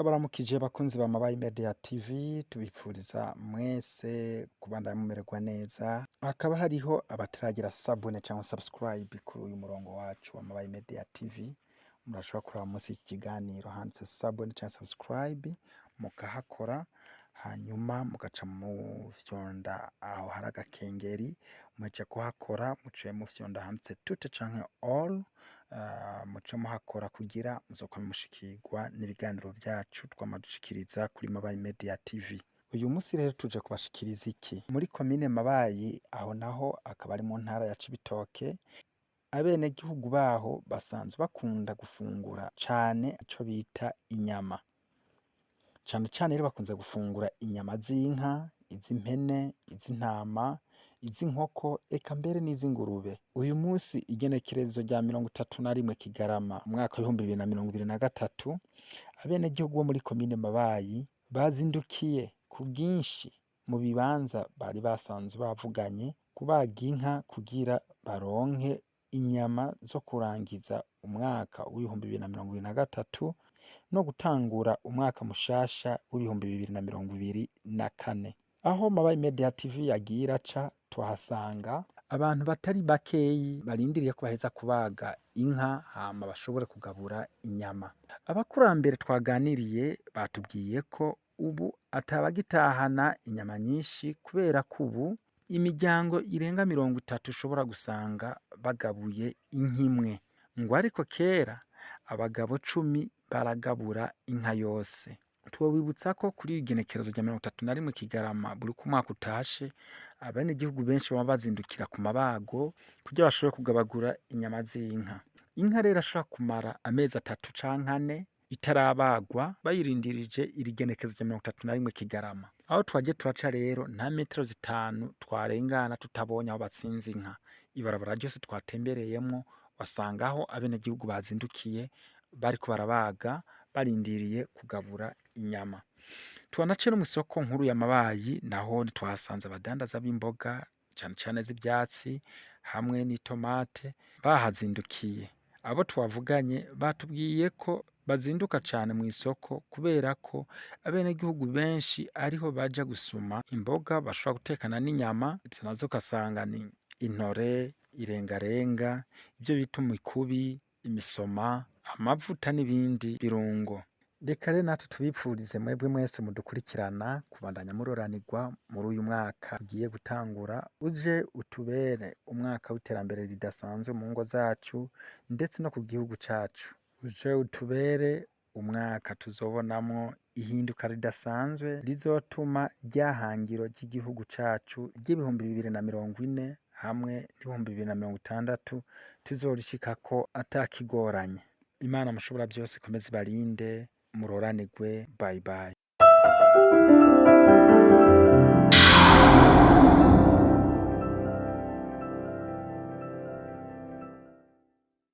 Turabaramukije bakunzi ba Mabayi Media TV, tubipfuriza mwese kubandanya mumererwa neza. Hakaba hariho abataragira s'abonner cyangwa subscribe kuri uyu murongo wacu wa Mabayi Media TV. Murashobora kuraba munsi y'iki kiganiro handitse s'abonner cyangwa subscribe, mukahakora, hanyuma mugaca mufyonda aho hari agakengeri. Muhejeje kuhakora, muce mufyonda handitse toutes canke all, muce muhakora kugira muzokwame mushikirwa n'ibiganiro vyacu twama dushikiriza kuri Mabayi Media TV. Uyu musi rero tuje kubashikiriza iki? Muri komine Mabayi, aho naho akaba ari mu ntara ya Cibitoke, abenegihugu baho basanzwe bakunda gufungura cane ico bita inyama. Cane cane rero bakunze gufungura inyama z'inka, iz'impene, iz'intama, iz'inkoko, eka mbere n'iz'ingurube. Uyu musi igenekerezo rya 31 Kigarama umwaka w'2023, abenegihugu bo muri komine Mabayi bazindukiye ku bwinshi mu bibanza bari basanzwe bavuganye kubaga inka kugira baronke inyama zo kurangiza umwaka w'2023 no gutangura umwaka mushasha w'2024. Aho Mabayi Media TV yagiye iraca, tuhasanga abantu batari bakeyi barindiriye ko baheza kubaga inka hama bashobore kugabura inyama. Abakurambere twaganiriye batubwiye ko ubu atabagitahana inyama nyinshi, kubera ko ubu imiryango irenga 30 ushobora gusanga bagabuye inka imwe. Ngo ariko kera abagabo 10 baragabura inka yose. Twobibutsa ko kuri igenekerezo rya 31 Kigarama, buri uko umwaka utashe, abenegihugu benshi baba bazindukira ku mabago kugira bashobore kugabagura inyama z'inka. Inka rero irashobora kumara amezi 3 canke 4 itarabagwa, bayirindirije iri genekerezo rya 31 Kigarama. Aho twagiye turaca rero, nta metero 5 twarengana tutabonye aho batsinze inka. Ibarabara ryose twatembereyemwo wasangaho abenegihugu bazindukiye bariko barabaga, barindiriye kugabura inyama. Twanaciye no mw'isoko nkuru ya Mabayi, naho twahasanze abadandaza b'imboga, cane cane z'ivyatsi hamwe n'itomate, bahazindukiye. Abo twavuganye batubwiye ko bazinduka cane mw'isoko kubera ko abenegihugu benshi ariho baja gusuma imboga bashobora gutekana n'inyama. Izo nazo ugasanga ni intore, irengarenga, ivyo bita imikubi, imisoma, amavuta n'ibindi birungo. Reka rero natwe tubipfurize mwebwe mwese mudukurikirana kubandanya muroranirwa muri uyu mwaka ugiye gutangura, uje utubere umwaka w'iterambere ridasanzwe mu ngo zacu ndetse no ku gihugu cacu. Uje utubere umwaka tuzobonamwo ihinduka ridasanzwe rizotuma rya hangiro ry'igihugu cacu ry'ibihumbi 2040 hamwe n'2060 tuzorishikako atakigoranye. Imana mushobora vyose ikomeze ibarinde, muroranirwe. Bye bye.